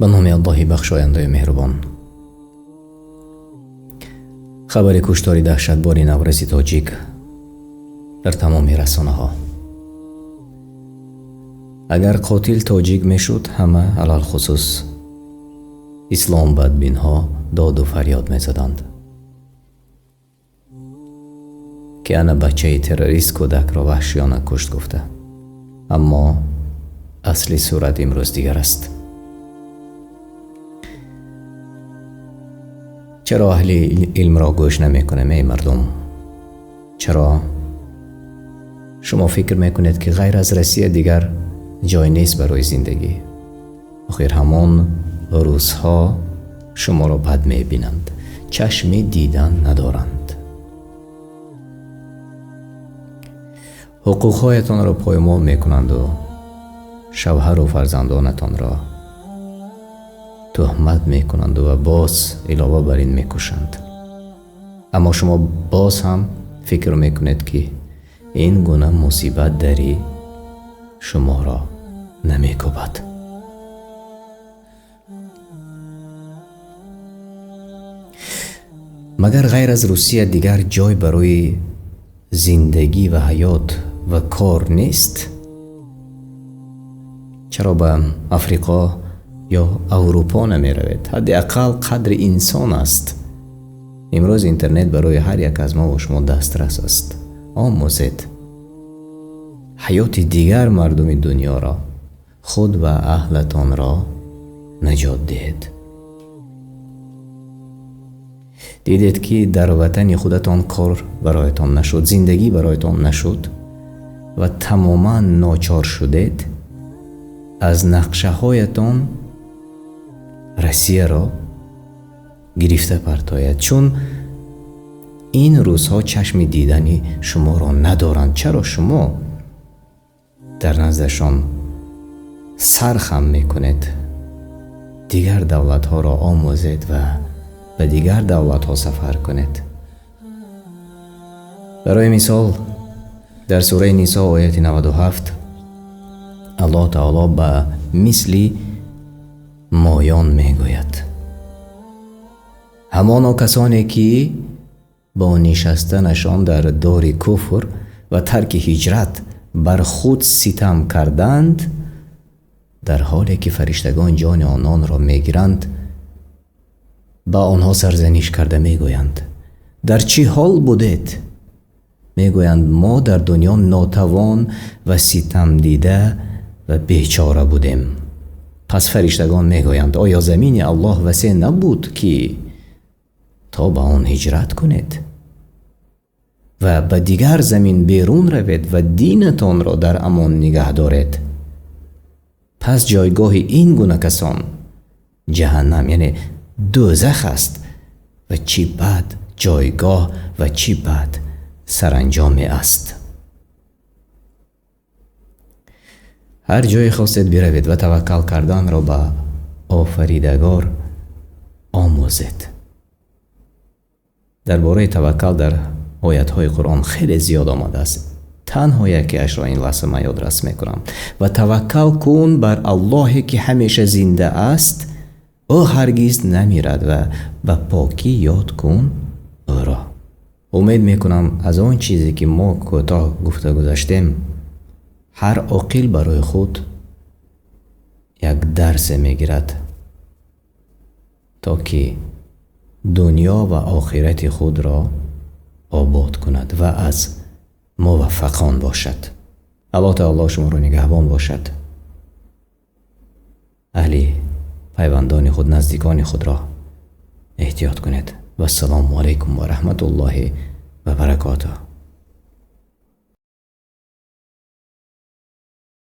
Ба номи Аллоҳи бахшояндаи меҳрубон. Хабари куштори даҳшатбори навраси тоҷик дар тамоми расонаҳо. Агар қотил тоҷик мешуд, ҳама алалхусус ислом бадбинҳо доду фарёд мезаданд, ки ана бачаи террорист кӯдакро ваҳшиёна кушт гуфта. Аммо асли сурат имрӯз дигар аст. Чаро аҳли илмро гӯш намекунем, эй мардум? Чаро шумо фикр мекунед, ки ғайр аз Россия дигар ҷой нест барои зиндагӣ? Охир ҳамон рӯзҳо шуморо бад мебинанд, чашми дидан надоранд. Ҳуқуқҳоятонро поймол мекунанду шавҳару фарзандонатонро туҳмат мекунанд ва боз илова бар ин мекушанд. Аммо шумо боз ҳам фикр мекунед, ки ин гуна мусибат дари шуморо намекӯбад. Магар ғайр аз Русия дигар ҷой барои зиндагӣ ва ҳаёт ва кор нест? Чаро ба Африқо ё Аврупо намеравед? Ҳадди ақал қадри инсон аст. Имрӯз интернет барои ҳар як аз мо ва шумо дастрас аст. Омӯзед ҳаёти дигар мардуми дунёро, худ ва аҳлатонро наҷот диҳед. Дидед, ки дар ватани худатон кор бароятон нашуд, зиндагӣ бароятон нашуд ва тамоман ночор шудед, аз нақшаҳоятон Россияро гирифта партояд, чун ин рӯзҳо чашми дидани шуморо надоранд. Чаро шумо дар наздашон сар хам мекунед? Дигар давлатҳоро омӯзед ва ба дигар давлатҳо сафар кунед. Барои мисол, дар сураи Нисо ояти 97 Аллоҳ таоло ба мисли моён мегӯяд: ҳамоно касоне ки бо нишастанашон дар дори куфр ва тарки ҳиҷрат бар худ ситам карданд, дар ҳоле ки фариштагон ҷони ононро мегиранд, ба онҳо сарзаниш карда мегӯянд: дар чӣ ҳол будед? Мегӯянд: мо дар дунё нотавон ва ситамдида ва бечора будем. Пас фариштагон мегӯянд: оё замини Аллоҳ васеъ набуд, ки то ба он ҳиҷрат кунед ва ба дигар замин берун равед ва динатонро дар амон нигаҳ доред? Пас ҷойгоҳи ин гуна касон ҷаҳаннам, яъне дӯзах аст, ва чӣ бад ҷойгоҳ ва чӣ бад саранҷоме аст. Ҳар ҷое хостед биравед ва таваккал карданро ба Офаридагор омӯзед. Дар бораи таваккал дар оятҳои Қуръон хеле зиёд омадааст. Танҳо якеашро ин лаҳза ман ёдрас мекунам. Ва таваккал кун бар Аллоҳе, ки ҳамеша зинда аст, ӯ ҳаргиз намирад, ва ба покӣ ёд кун ӯро. Умед мекунам аз он чизе, ки мо кӯтоҳ гуфта гузаштем, ҳар оқил барои худ як дарсе мегирад, то ки дунё ва охирати худро обод кунад ва аз муваффақон бошад. Аллоҳ таоло шуморо нигаҳбон бошад. Аҳли пайвандони худ, наздикони худро эҳтиёт кунед. Вассалому алайкум ва раҳматуллоҳи ва баракотуҳ.